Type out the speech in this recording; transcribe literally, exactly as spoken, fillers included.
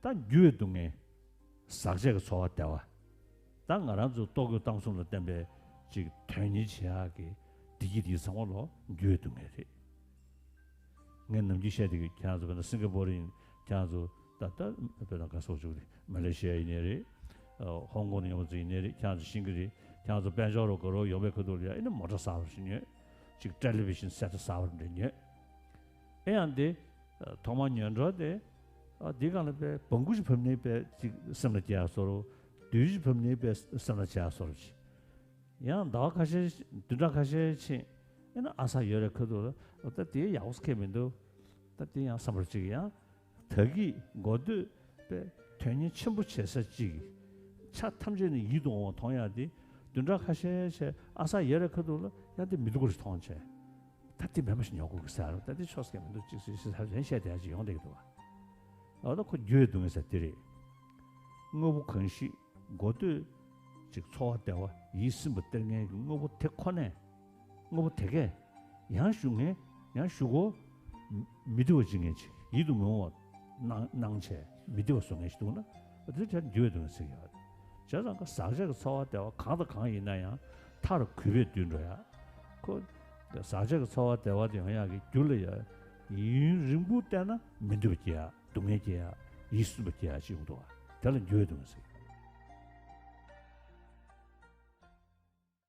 ད་འགྱུར་བའི་སྡུག་བསྔལ། ཟག་བཅས་ཀྱི་ཚོར་བ་བདེ་བ། ད་ང་རང་ཚོ་ལྟོ་གོས་གཏམ་གསུམ་ལ་བརྟེན་པའི་ཅིག་དོན་གཉེར་བྱེད་ཡག་གི་བདེ་སྐྱིད་དེ་ཚང་མ་ལོ་འགྱུར་བའི་སྡུག་བསྔལ་རེད། ངས་ནམ་རྒྱུན་བཤད་བསྡད་ཀྱི། ཁྱེད་རང་ཚོ་དཔེར་ན་སིང་ག་པོར་ཡིན། ཁྱེད་རང་ཚོ་ད་ལྟ་དཔེར་ན་ག་སོགས་བཅུག་རེད། མ་ལེ་ཤི་ཡ་ཡིན་ནའི་རེད། ཨ། ཧོང་ཀོང་ནས་ཡོང་བ་ཚོ་ཡིན་ནའི་རེད། ཁྱེད་རང་ཚོ་ཤེས་ཀྱི་རེད། ཁྱེད་རང་ཚོ་དཔལ་འབྱོར་རོགས་དགའ་རོགས་ཡོང་བའི་ཁ་ཐུག་ལ་ཡ་ཨེ་ནི་མོ་ཊ་གསར་པ་ཞིག་ཉོས། ཅིག་ཊེ་ལེ་བི་ཤན་སེ་ཊི་གསར་པ་འདྲ་ཉོས། ཨེ་ཡང་དེ་ཐོག་མར་ཉོས་འགྲོ་དེ། ཨ། འདི་སྒང་ལ་དཔེ་སྦོམ་ཀུ་ཞིག་བབས་ནས་དཔེ་ཅིག་སེམས་ལ་སྐྱེ་ཡག་བཟོ་འདྲ། རྡུལ་ཞིག་བབས་ནས་དཔེ་སེམས་ལ་སྐྱེ་ཡག་བཟོ་འདྲ་ཅིག། ཡང་ཟླ་བ་ཁ་ཤས་བདུན་ཕྲག་ཁ་ཤས་ཕྱིན། ཨེ་ན་ཨ་ས་ཡོད་རེད། ཁ་ཐུག་ལ་ད་དེ་ཡག་པོ་ཁེལ་མི་འདུག། ད་དེ་ཡང་བསམ་པ་ཅིག་ཡང་ད་གི་གོ་ཐོས་པའི་དོན་གཉེར་ཆེན་པོ་བྱེད་ས་ཅིག། ཆ་ཐམས་ཅད་ནས་ཡིད་དུ་འོང་བ་མཐོང་ཡག་དེ་བདུན་ཕྲག་ཁ་ཤས་ཕྱིན་ཨ་ས་ཡོད་རེད། ཁ་ཐུག་ལ་ཡང་དེ་མི་སྡུག་པ་ཞིག་མཐོང་བྱས། ད་དེ་མེད་པ་ཞིག་ཉོ་དགོས་ཀྱི་ཟེར། ད་དེ་ཆོག་ས་མི་འདུག། ཅིག་ཟེར་ཟེར་ཟེར་བཤད་བསྡད་ཡག་ཅིག་ཡོང་བསྡད་ཀྱི་འདུག་བ། འོ་ད་ཁོ་འགྱུར་བའི་སྡུག་བསྔལ་ཟེར་དེ་རེད། དངོས་པོ་གང་ཞིག་གོ་ཐོས་ཅིག་ཚོར་བ་བདེ་བ་ཡིད་སིམ་པ་སྟེར་མཁན་གྱི་དངོས་པོ་དེ་ཁོ་ནས། དངོས་པོ་དེ་གས་ཡང་ཞུ་མཁན། ཡང་ཞུ་གོ། མི་བདེ་བ་སྦྱིན་མཁན་ཅིག། ཡིད་དུ་མི་འོང་བ་སྣང་སྣང་བྱས་མི་བདེ་བ་བཟོ་མཁན་ཞིག་འདུག་ན། འོ་དེ་ལ་འགྱུར་བའི་སྡུག་བསྔལ་ཟེར་གྱི་ཡོད་རེད། བྱས་ཙང་ཀ་ཟག་བཅས་ཀྱི་ཚོར་བ་བདེ་བ་གང་དང་གང་ཡིན་ན་ཡང་མཐར་གུས་པས་བསྡུས་འགྲོ་ཡ། ཁོ་ཟག་བཅས་ཀྱི་ཚོར་བ་བདེ་བ་དེ་ཡོང་ཡག་གི་རྒྱུ་ལ་ཡ་ཡུན་རིང་པོ་བལྟས་ན་མི་འདོད་པ་སྐྱེ་ཡ། སྡུག་བསྔལ་སྐྱེ་ཡ། ཡིད་སུན་པ་སྐྱེ་ཡ་ཅིག་ཡོང་འདུག་བ། དེ་ལ་འགྱུར་བའི་སྡུག་བསྔལ་ཟེར།